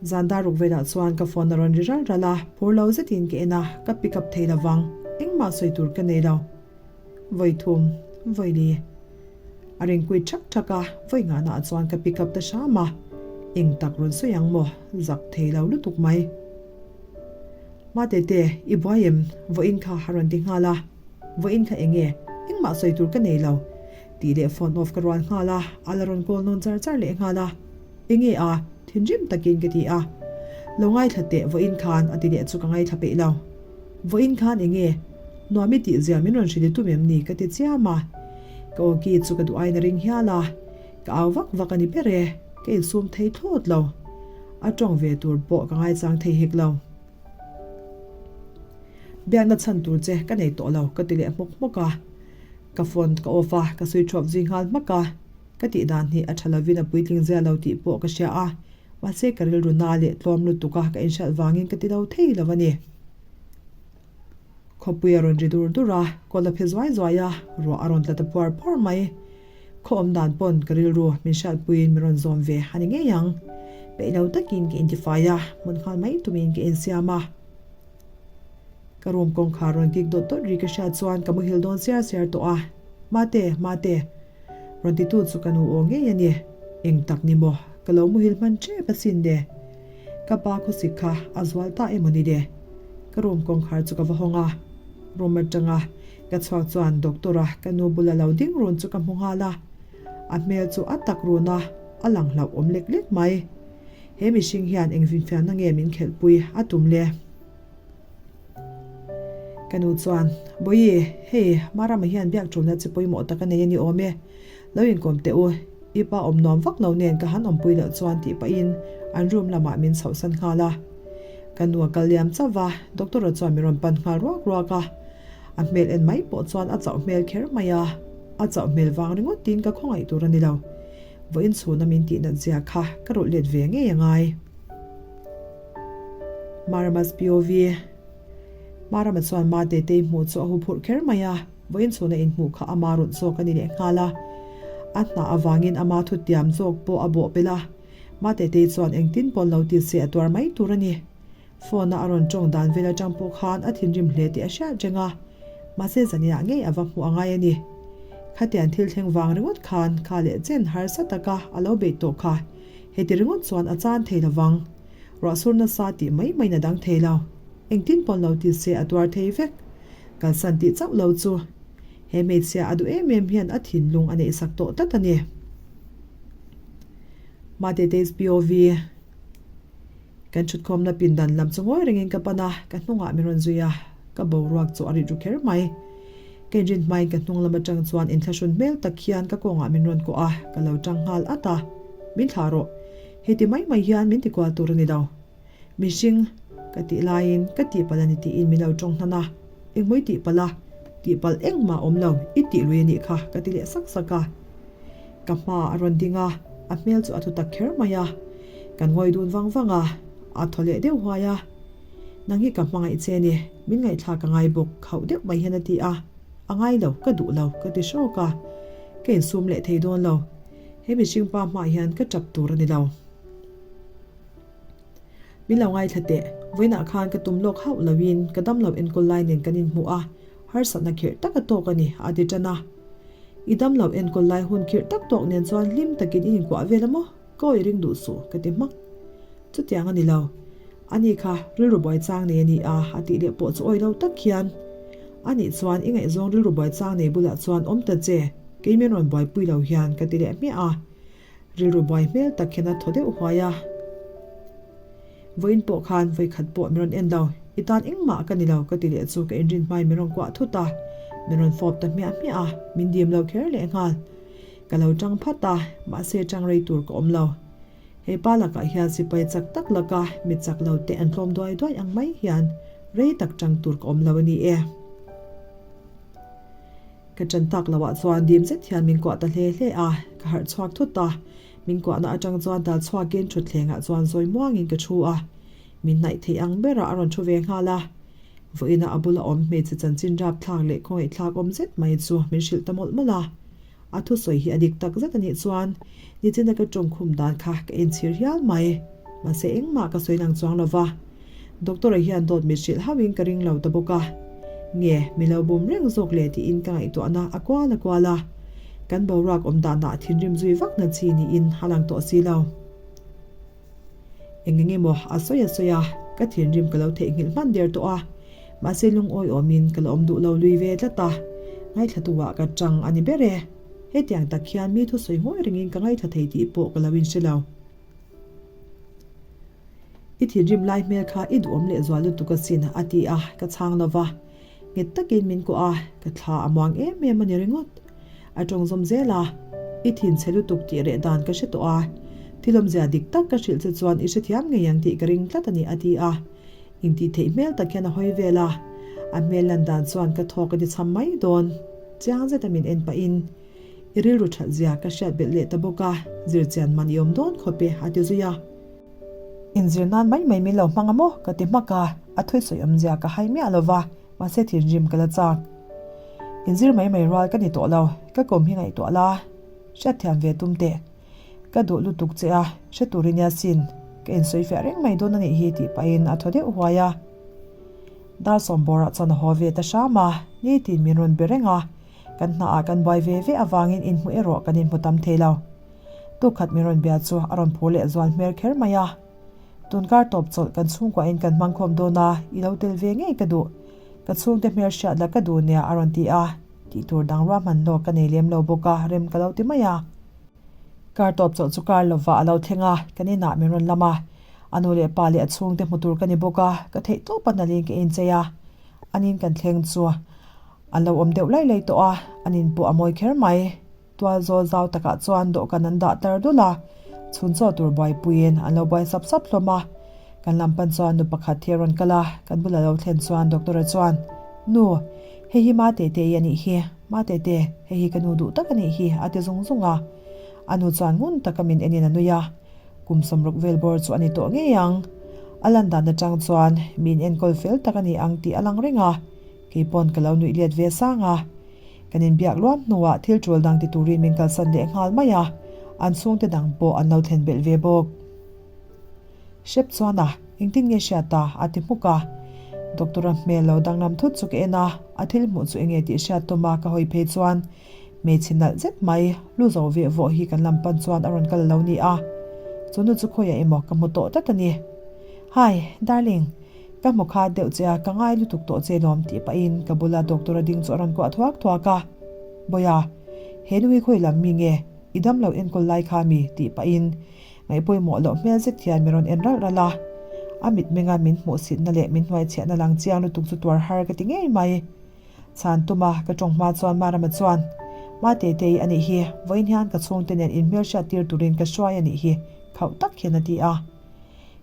Zan dar ruk velah chuan ka phone a rawn ri ral ral a, phur lo zetin ka en a, ka pick up thei lovang, engmah sawi tur ka nei lo. Vawi thum, vawi li. A ring kuit thak thak a, vawi ngahna ah chuan ka pick up ta hram a, eng tak rawn sawi ang maw, zak thei lo lutuk mai. Matete, i buai em? Vawiin kha a rawn ti nghal a, vawiin kha eng nge? Engmah sawi tur ka nei lo. Tih leh phone off ka rual nghal a, a la rawn call nawn char char leh nghal a. Eng nge a? Thinrim takin ka ti a. Lo ngaithla teh vawiin khan a ti leh chu ka ngaithla peih lo. Vawiin khan eng nge? Nuam i tih zia min rawn hrilh i tum em ni? Ka ti chiam a. Ka aw ki chu ka duh aiin a ring hial a. Ka au vak vak a ni ber e. Ka insum thei thlawt lo. A tawng ve tur pawh ka ngaichang thei hek lo. Biakna chhan tur che ka nei tawh lo ka ti leh hmawk hmawk a. Ka phone ka off a, ka switch off zui nghal hmak a. Ka tih dan hi a tha lovin a puitling zia lo tih pawh ka hria a, mahse ka rilru na leh tlawm lutuk a ka inhriat vangin ka ti lo thei lo a ni. Khawpui a rawn ri dur dur a, kawl a phe zuai zuai a, ruah a rawn tla ta phuar phuar mai. Khaw awm dan pawn ka rilru min hriatpuiin min rawn zawm ve a ni ngei ang. Peih lo takin ka intifai a, hmun nghal mai tumin ka insiam a. Ka room kawngkhar rawn kik dawt dawt ri ka hriat chuan ka muhil dawn siar siar tawh a, Mate, Mate. Rawn titu chu ka nu aw ngei a ni. Eng tak ni maw, ka lo muhil hman tep asin le. Ka pa khawsik kha a zual ta emaw ni le. Ka room kawngkhar chu ka va hawng a, room atanga ka chhuak chuan doctor a ka nu bula lo ding run chu ka hmu nghal a. A hmel chu a tak run a, a lang hlauhawm lek lek mai. He mihring hian eng vinfiahna nge min khelhpui a tum le? Ka nu chuan, Bawihi, hei Marama hian biak ṭulna chi pawimawh tak a nei a ni awm e. Lo inkawm teh u, i pa awm nuam vak lo nen ka han awmpui loh chuan tih pahin an room lamah min chhohsan nghal a. Ka nu a kal liam chauh va, doctor-a chuan min rawn pan nghal ruak ruak a. A hmel en mai pawh chuan a chauh hmel kher mai a, a chauh hmel vang ringawt tiin ka khawngaih tur a ni lo. Vawiin chhuna min tih nat zia kha ka rawlh let ve ngei a ngai. Marama's POV Marama chuan Ma Tetei hmuh chu a hu phurh kher mai a, vawiin chhuna inhmuh kha ama rawn zawk a ni leh nghal a. A hna avangin ama thutiam zawk pawh a bawh belh a. Ma Tetei chuan engtin pawn lo ti se a tuar mai tur a ni. Phone-a a rawn tawng dan vel atang pawh khan a thinrim hle tih a hriat reng a, mahse zaninah ngei a va hmuh a ngai a ni. Khatiang thil thleng vang ringawt khan kha leh chen harsa taka a lo beih tawh kha heti ringawt chuan a chan thei lovang. Ruahsur nasa tih mai maiin a dang thei lo. Engtin pawn lo ti se a tuar thei vek. Kalsan tih chauh lo chu he hmeichhia a duh em em hian a thinlung a neihsak tawh tlat a ni. Matete's POV. Kan thutkhawmna pindan lam chu ngawi rengin ka pan a, ka hnungah min rawn zui a, ka boruak chu a rit ru kher mai. Ka inrin hmain ka hnung lam atang chuan inthlahrun hmel tak hian ka kawngah min rawn kawh a, ka lo tang nghal at a. Min thlah rawh. Heti mai mai hian min tikual tur a ni lo. Mihring ka tih laiin ka tihpalh a ni tiin min lo tawng hnan a, Engmaw i tihpalh a? Tihpalh engmah awm lo, i tih lui a nih kha ka ti leh sak sak a. Ka hma a rawn ding a, a hmel chu a thu tak kher mai a. Kan ngawi dun vang vang a, a thaw leh deuh huai a. Nang hi ka hmangaih che a ni, min ngaihthlak a ngai bawk, khauh deuh mai hian a ti a. A ngai lo, ka duh lo, ka ti hrawk a. Ka insum leh thei dawn lo. He mihring pa hmaah hian ka tap tur a ni lo. Min lo ngaithla teh, vawiinah khan ka tum lawk hauh loin ka damlo enkawl lai nen kan inhmuh a, harsatna khirh tak a tawk a ni, a ti tan a. I damlo enkawl lai hun khirh tak tawk nen chuan hlim takin i inkuah vel a maw? Ka awih ring duh suh, ka ti hmak. Chutiang a ni lo. Ani kha rilru buai chang nei a ni a, a tih leh pawh chu awih lo tak hian. Anih chuan i ngaihzawng rilru buai chang nei bulah chuan awm ta che, kei min rawn buaipui lo hian ka ti leh hmiah a. Rilru buai hmel tak hian a thaw deuh huai a. Vawiin pawh khan vawikhat pawh min rawn en lo, i tan engmah ka ni lo ka ti leh chu ka inrin hmai min rawn kuah thut a, min rawn fawp ta hmiah hmiah a, min dim lo kher leh nghal. Ka lo tang phat a, mahse tang rei tur ka awm lo. He pa lakah hian sipai chak tak laka mi chak lo te an tlawm duai duai ang mai hian rei tak tang tur ka awm lo a ni e. Ka ṭan tak loah chuan dim zet hian min kuah ta hle hle a, ka harh chhuak thut a. Min kuahna aṭang chuan dal chhuakin ṭhutthlengah chuan zawi muangin ka ṭhu a. Min hnaih theih ang berah a rawn ṭhu ve nghal a. Vawiina a bula awm hmeichhe chanchin rapthlak leh khawngaihthlak awm zet mai chu min hrilh ta mawlh mawlh a. A thusawi hi a dik tak zet a nih chuan nichina ka ṭawngkhum dan kha ka inchhir hial mai. Mahse engmah ka sawi lang chuang lo va. Doctor-a hian dawt mit hrilh hauhin ka ring lo ta bawk a. Nge, mi lo bum reng zawk le tiin ka ngaihtuahna a kual a kual a. Kan boruak awm danah thinrim zui vak na chi niin a lang tawh si lo. Eng eng emaw a sawi a sawi a, ka thinrim ka lo theihnghilh hman der tawh a. Mahse lungawi awmin ka la awm duh lo lui ve tlat a. Ngaithlatuah ka tang a ni ber e. Hetiang tak hian mi thusawi ngawi rengin ka ngaithla thei tih pawh ka lo inhre lo. I thinrim lai hmel kha i duhawm leh zual lutuk asin a ti a, ka chhang lo va. Nghet takin min kuah a, ka thla a muang em em a ni ringawt. A tawng zawm zel a, I thin chhe lutuk tih reh dan ka hre tawh a, thil awmzia dik tak ka hrilh che chuan i hrethiam ngei ang tih ka ring tlat a ni a ti a. Intih theih hmel tak hian a hawi vel a, a hmel lan dan chuan ka thawk a ti cham mai dawn. Chiang zeta min en pahin. I rilru that zia ka hriat belh leh ta bawk a, zir chian man i awm dawn khawp e, a ti zui a. Inzir nan mai mai min lo hmang a maw? ka ti hmak a, a thuisawi awm zia ka hai miah lo va, mahse thinrim ka la chak. Inzir mai mai rual ka ni tawh lo, ka kawm hi ngaihtuah la, hriatthiam ve tum teh. Ka duh lutuk che a, hre tur i nia sin, ka insawi fiah reng mai dawn a nih hi tih pahin a thaw deuh huai a. Dar sawmbawrah chuan a haw ve ta hram a, nitin min rawn be reng a, Kan hnaah kan buai ve ve avangin inhmu erawh kan inhmu tam thei lo. Tukhat min rawn bia chu a rawn phur leh zual hmel kher mai a. Tunkar tawp chawlh kan chhungkuahin kan hmangkhawm dawn a, i lo tel ve ngei ka duh. Ka chhungte hmel hriat la ka duh nia a rawn ti a, tih tur dang ruahman lawk ka nei lem lo bawk a, rem ka lo ti mai a. Kar tawp chawlh chu kar lovah a lo thleng a, kan inah min rawn lam a. A nu leh pa leh a chhungte hmu tur ka ni bawk a, ka theih tawp a nalhin ka inchei a. Anin kan thleng chu An lo awm deuh lai lai tawh a, an in pawh a mawi kher mai. Tual zawl zau takah chuan dawhkan an dah tar dul a, chhun chaw tur buaipuiin an lo buai sap sap hlawm a. Kan lam pan chuan nu pakhat hi a rawn kal a, kan bula lo thlen chuan doctor-a chuan, Nu, hei hi Matetei a nih hi, Matete, hei hi ka nu duh tak a nih hi, a ti zung zung a. A nu chuan ngun taka min enin a nui a, kum sawmruk vel bawr chu a ni tawh ngei ang. A lan dan atang chuan min enkawl fel tak a ni ang tih a lang reng a. Kei pawn ka lo nuih let ve sang a. Kan inbiak luam hnuah thil tul dang ti turin min kalsan leh nghal mai a, an chhungte dang pawh an lo thlen belh ve bawk. Hrep chuan a, Engtin nge hriat ta? a ti hmuk a. Doctor-a hmel lo danglam thut chu ka en a, a thil hmuh chu enge tih hriat tum a ka hawi phei chuan hmeichhe nalh zet mai lu zo veh vawh hi kan lam pan chuan a rawn kal lo ni a. Chu nu chu khawiah emaw ka hmu tawh tlat a ni. Hi, darling, ka hmu khat deuh che a, ka ngai lutuk tawh che lawm tih pahin ka bula doctor-a ding chu a rawn kuah thuak thuak a. Bawiha, he nu hi khawi lam mi nge? I dam lo enkawl lai kha mi? tih pahin Ngaih pawimawh loh hmel zet hian min rawn en ralh ralh a, a mitmenga min hmuhsitna leh min hnuaichhiahna lang chiang lutuk chu tuar har ka ti ngei mai. Chhan tuma ka tawng hma chuan Marama chuan, Ma Tetei a nih hi, vawiin hian ka chhungte nen inhmelhriat tir turin ka hruai a nih hi, khauh tak hian a ti a.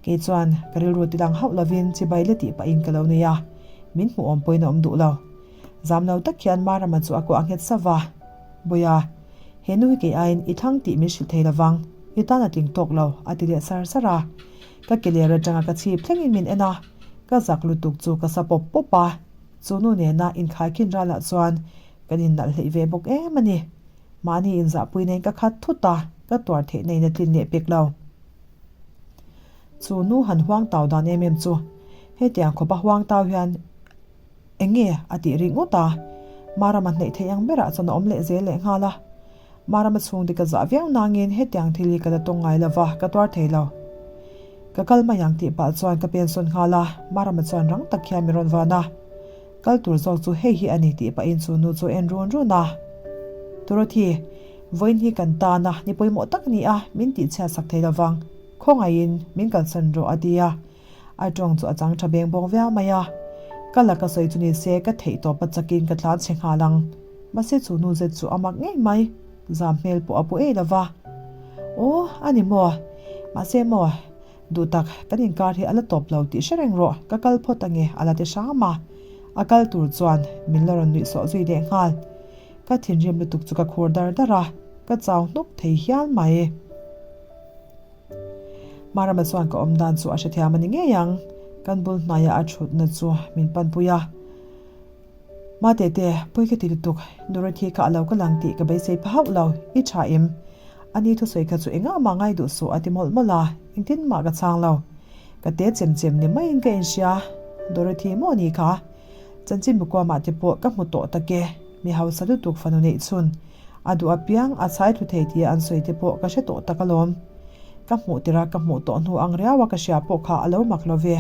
Kei chuan ka rilru ti lang hauh lovin chibai la tih pahin ka lo nei a, min hmuh awm pawhin a awm duh lo. Zam lo tak hian Marama chu a kuah nghet sauh va, Bawiha, he nu hi kei aiin i thlang tih min hrilh thei lovang, i tan a tling tawk lo, a ti leh sar sar a. Ka ke ler atanga ka chhip thlengin min en a, ka zak lutuk chu ka sa pawp pawp a. Chu nu nena inkhaikhin ralah chuan kan innalh hleih ve bawk em a ni. Mahni inzahpui nen ka khat thut a, ka tuar theih neiin a tlin leh pek lo. Chu nu han huang tau dan em em chu, hetiang khawpa huang tau hian Eng nge a tih rih ngawt a? Marama hneih theih ang berah chuan a awm leh zel leh nghal a. Marama chhungte ka zah viau nangin hetiang thil hi ka la tawng ngai lo va, ka tuar thei lo. Ka kal mai ang tih pah chuan ka pensawn nghal a, Marama chuan rang tak hian min rawn van a. Kal tur zawk chu hei hi a ni tih pahin chu nu chu a en run run a. Dorothy, vawiin hi kan tan a, ni pawimawh tak a ni a, min tihchhiat sak thei lo vang. Khawngaihin min kalsan rawh a ti a. A tawng chu a chang tha beng bawk viau mai a. Ka la ka sawi chu ni se ka theih tawp a chakin ka tlan chhe nghal ang. Mahse chu nu zet chu a mak ngei mai. Zam hmel pawh a pu ei lo va. Aw, a ni maw? Mahse maw, duh tak, kan inkar hi a la tawp lo tih hre reng rawh, ka kal phawt ange a la ti hram a. A kal tur chuan min la rawn nuih sawh zui leh nghal. Ka thinrim lutuk chu ka khur dar dar a, ka chau hnuk thei hial mai. Marama chuan ka awm dan chu a hrethiam a ni ngei ang, kan bul hnaia a thutna chu min panpui a. Matete, pawi ka ti lutuk, Dorothy kha a lo kal ang tih ka beisei pha hauh lo, i tha em? Ani thusawi kha chu engah mah ngai duh suh a ti mawlh mawlh a, engtin mah ka chhang lo. Ka te chem chem ni maiin ka inhria, Dorothy maw ni kha? Chanchin Mukuamah te pawh ka hmu tawh tak e, mi hausa lutuk fanu neih chhun. A duh apiang a chhai thlu thei tia an sawi te pawh ka hre tawh tak alawm. Ka hmuh tirh a ka hmuh tawh hnu ang riau a ka hria pawh kha a lo mak lo ve.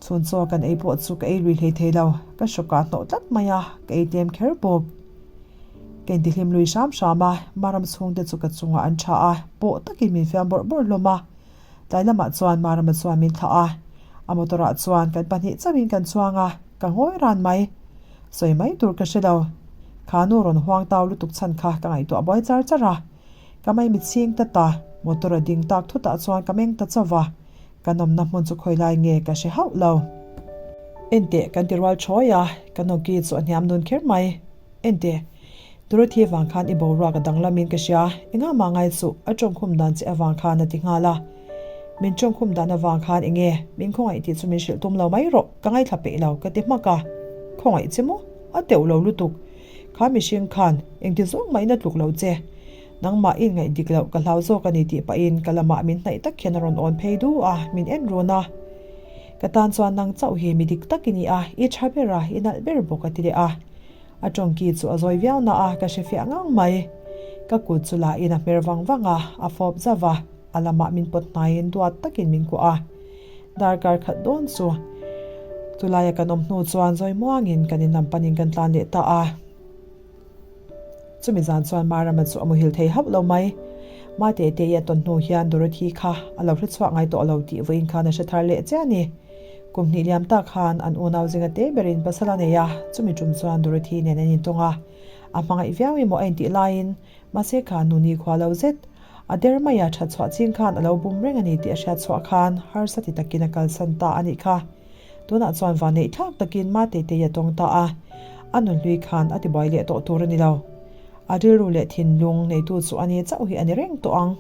Chhun chaw kan ei pawh chu ka ei lui hlei thei lo, ka hrawkah hnawh tlat mai a, ka ei tlem kher bawk. Ka intihlim lui hram hram a, Maram chhungte chu ka chungah an tha a, pawh takin min fiam bawrh bawrh hlawm a. Tlai lamah chuan Marama chuan min thlah a, a motor ah chuan kan pahnih chauhin kan chuang a, ka ngawi ran mai. Sawi mai tur ka hre lo. Kha nu rawn huang tau lutuk chhan kha ka ngaihtuah buai char char a. Ka mai mitchhing ta ta, motor a ding tak thutah chuan ka meng ta chauh a. Kan awmna hmun chu khawi lai nge ka hre hauh lo. Enteh kan ti rual thawi a, ka nawki chu a hniam dun kher mai. Enteh, Dorothy vang khan i boruak a danglamin ka hria, engah mah ngai suh, a tawngkhum dan che avang khan a ti nghal a. Min tawngkhum dan avang khan enge min khawngaih tih chu min hrilh tum lo mai rawh, ka ngaithla peih lo ka ti hmak a. Khawngaih che maw? A teuh lo lutuk. Kha mihring khan engti zawng mahin a tluk lo che. Nangmah i inngaih dik loh ka hlau zawk a ni tih pahin ka lamah min hnaih tak hian a rawn awn phei du a, min en run a. Ka tan chuan nang chauh hi mi dik tak i ni a, i tha ber a, i nalh ber bawk a ti leh a. A tawngki chu a zawi viau na a, ka hre fiah ngang mai. Ka kut chu la in a hmer vang vang a, a fawp zauh a, a lamah min pawt hnaiin duat takin min kuah a. Darkar khat dawn chu chulaia kan awm hnu chuan zawi muangin kan inlam panin kan tlan leh ta a. Chumi zan chuan Marama chu a muhil thei hauh lo mai. Mate te i a tawn hnu hian Dorothy kha a lo hre chhuak ngai tawh lo tih vawiin khan a hre thar leh chiah a ni. Kum hnih liam tak khan an unau zinga te berin pasal a nei a, chumi tum chuan Dorothy nen an intawng a. A hmangaih viau emaw a intih laiin mahse kha nuni khua lo zet a der mai a, that chhuah ching khan a lo bum reng a ni tih a hriat chhuah khan harsa ti takin a kalsan ta a nih kha. Tunah chuan vanneih thlak takin Mate te i a tawng ta a, a nunhlui khan a tibuai leh tawh tur a ni lo. A rilru leh thinlung neitu chu a ni chauh hi a ni reng tawh ang.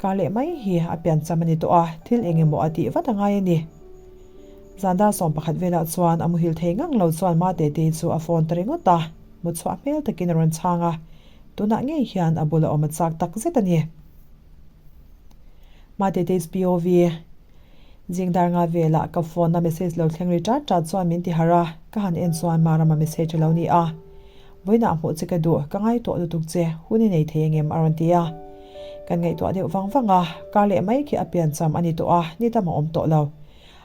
Kar leh mai hi a piancham a ni tawh a, thil eng emaw a tih vat a ngai a ni. Zandar 11 velah chuan a muhil thei ngang lo chuan Mate te chu a phone ta ringawt a, mutchhuah hmel takin a rawn chhang a, tunah ngei hian a bula awm a chak tak zet a ni. Mate te's POV. Zing dar nga velah ka phone a message lo thleng ri ṭat ṭat chuan min ti harh a, ka han en chuan Marama message a lo ni a. Vawiinah hmuh che ka duh, ka ngai tawh lutuk che, hun i nei thei engem a rawn ti a. Kan ngaihtuah deuh vang vang a, kar leh mai khi a piancham a ni tawh a, ni tam a awm tawh lo.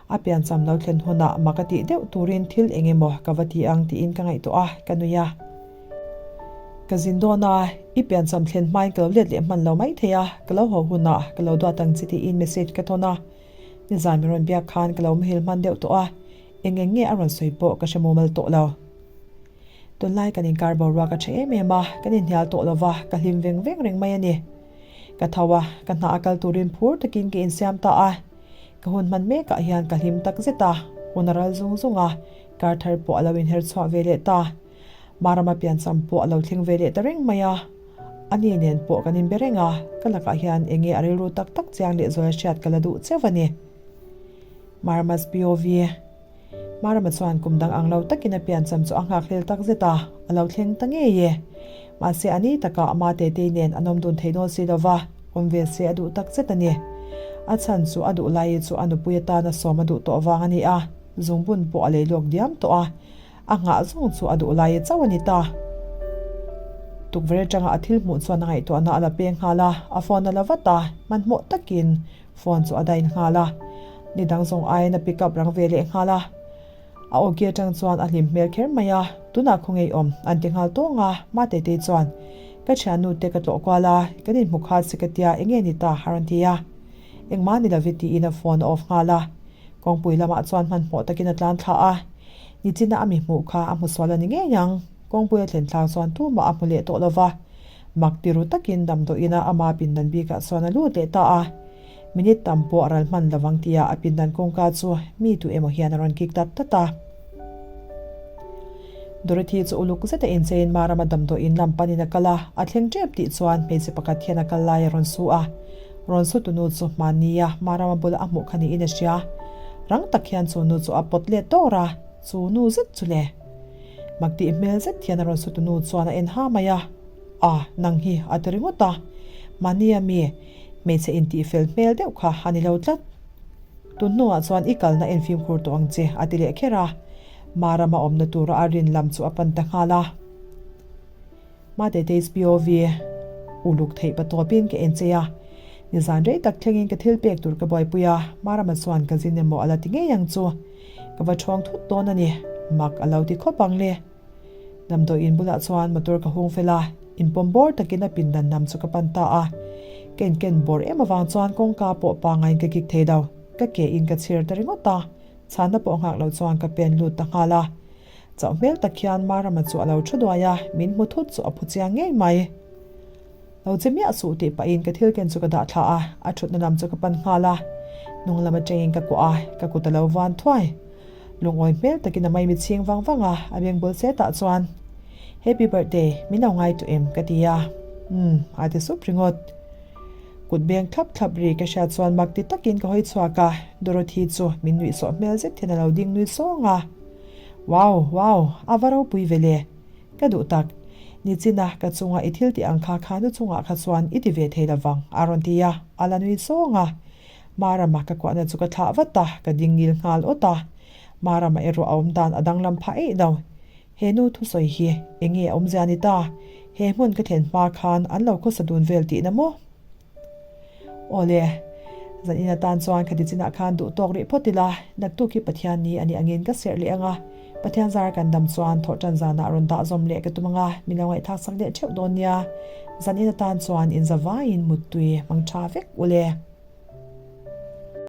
A piancham lo thlen hunah mak a tih deuh turin thil eng emaw ka va ti ang tiin ka ngaihtuah a, ka nui a. Ka zin dawn a, i piancham thlen hmain ka lo let leh hman lo mai thei a, ka lo haw hunah ka lo duat ang che tiin message ka thawn a. Nizan min rawn biak khan ka lo muhil hman deuh tawh a, eng eng nge a rawn sawi pawh ka hre mumal tawh lo. Tunlai kan inkar boruak a tha em em a, kan inhnial tawh lova, ka hlim veng veng reng mai a ni. Ka tho a, ka hna a kal turin phur takin ka insiam ta a. Ka hun hman mekah hian ka hlim tak zet a, hun a ral zung zung a, kar thar pawh a lo inher chhuah ve leh ta. Marama piancham pawh a lo thleng ve leh ta reng mai a. Ani nen pawh kan inbe reng a, ka lakah hian eng nge a rilru tak tak chiang leh zual hriat ka la duh cheuh a ni. Marama's POV. Marama chuan kum dang ang lo takin a piancham chu a nghak hlel tak zet a, a lo thleng ta ngei e. Mahse a ni takah ama Tetei nen an awm dun thei dawn si lova, awm ve se a duh tak zet a ni. A chhan chu a duh lai chu a nupui atana sawm a duh tawh vang a ni a, zungbun pawh a lei lawk diam tawh a, a nghah zawng chu a duh lai chauh a ni ta. Tukverh atanga a thil hmuh chuan a ngaihtuahna a la peng nghal a, a phone a la vat a, hmanhmawh takin Phone chu a dain nghal a, ni dang zawng aiin a pick up rang ve leh nghal a. A awki atang chuan a hlim hmel kher mai a, tunah khaw ngei awm an ti nghal tawng a, Matetei chuan, Ka thiannu te ka tlawh kual a, kan inhmu khat si ka tia enge ni ta a rawn ti a. Engmah ni lovi tiin a phone a off nghal a. Kawngpui lamah chuan hmanhmawh takin a tlan thla a, nichina a mi hmuh kha a hmu sual a ni ngei ang. Kawngpui a thlen thlak chuan tumah a hmu leh tawh lova. Mak ti ru takin damdawiina ama pindan bikah chuan a lut leh ta a. Minute tam pawh a ral hman lovang tia a pindan kawngka chu mi tu emaw hian a rawn kik tat tat a. Dorothy chu uluk zeta incheiin Marama damdawiin lam panin a kal a, a thleng tep tih chuan hmeichhe pakhat hian a kal lai a rawn su a. Rawn su tunu chu hmannia Marama bula a hmuh kha niin a hria. Rang tak hian chu nu chu a pawt let dawr a, chu nu zet chu le. Mak tih hmel zet hian a rawn su tunu chuan a en ha mai a, A, nang hi a ti ringawt a, mahnia mi hmeichhe intih fel hmel deuh kha a ni lo tlat. Tun hnuah chuan i kalna en fimkhur tawh ang che a ti leh kher a, Marama awmna tura a rin lam chu a pan ta nghal a. Matetei's POV, Uluk theih pa tawpin ka en chei a, nizan rei tak thlengin ka thil pek tur ka buaipui a, Marama chuan ka zin emaw a la ti ngei ang chu. Ka va ṭhawng thut dawn a ni, mak a lo ti khawp ang le. Damdawiin bulah chuan motor ka hung fel a, inpawm bawr takin a pindan lam chu ka pan ta a. Ka inken bawr em avang chuan kawngka pawh pangaiin ka kik thei lo, ka ke in ka chhir ta ringawt a, chhanna pawh nghak lo chuan ka pen lut ta nghal a. Chauh hmel tak hian Marama chu a lo thu duai a, min hmu thut chu a phu chiang ngei mai. Lo che miah suh tih pahin ka thil ken chu ka dah thla a, a thutna lam chu ka pan nghal a. Hnung lam atangin ka kuah a, ka kut a lo van thuai. Lungawi hmel takin a maimi chhing vang vang a, a beng bul setah chuan, Happy birthday, min lo ngai tawh em? ka ti a. Umm, a ti sup ringawt. Kut beng thlap thlap ri ka hriat chuan mak ti takin ka hawi chhuak a, Dorothy chu min nuih sawh hmel zet hian a lo ding nui sawng a. Wow, wow, a va ropui ve le. Ka duh tak. Nichina ka chunga i thil tih ang kha kha nu chungah kha chuan i ti ve thei lovang, a rawn ti a, a la nui sawng a. Marama ka kuahna chu ka thlah vat a, ka ding ngil nghal awt a. Marama erawh a awm dan a danglam phah eih lo. He nu thusawi hi eng nge a awmzia ni ta? He hmun ka thlen hma khan an lo khawsa dun vel tihna maw? Awle, zan in atan chuan khati chinah khan duh tawk rih phawt ila, naktuk hi Pathian ni a nih angin ka serh leh ang a, Pathian zar kan dam chuan thawhtan zanah rawn dah zawm leh ka tum ang a, min lo ngaihthlak sak leh theuh dawn nia. Zan in atan chuan inzavaiin muttui hmang tha vek ule.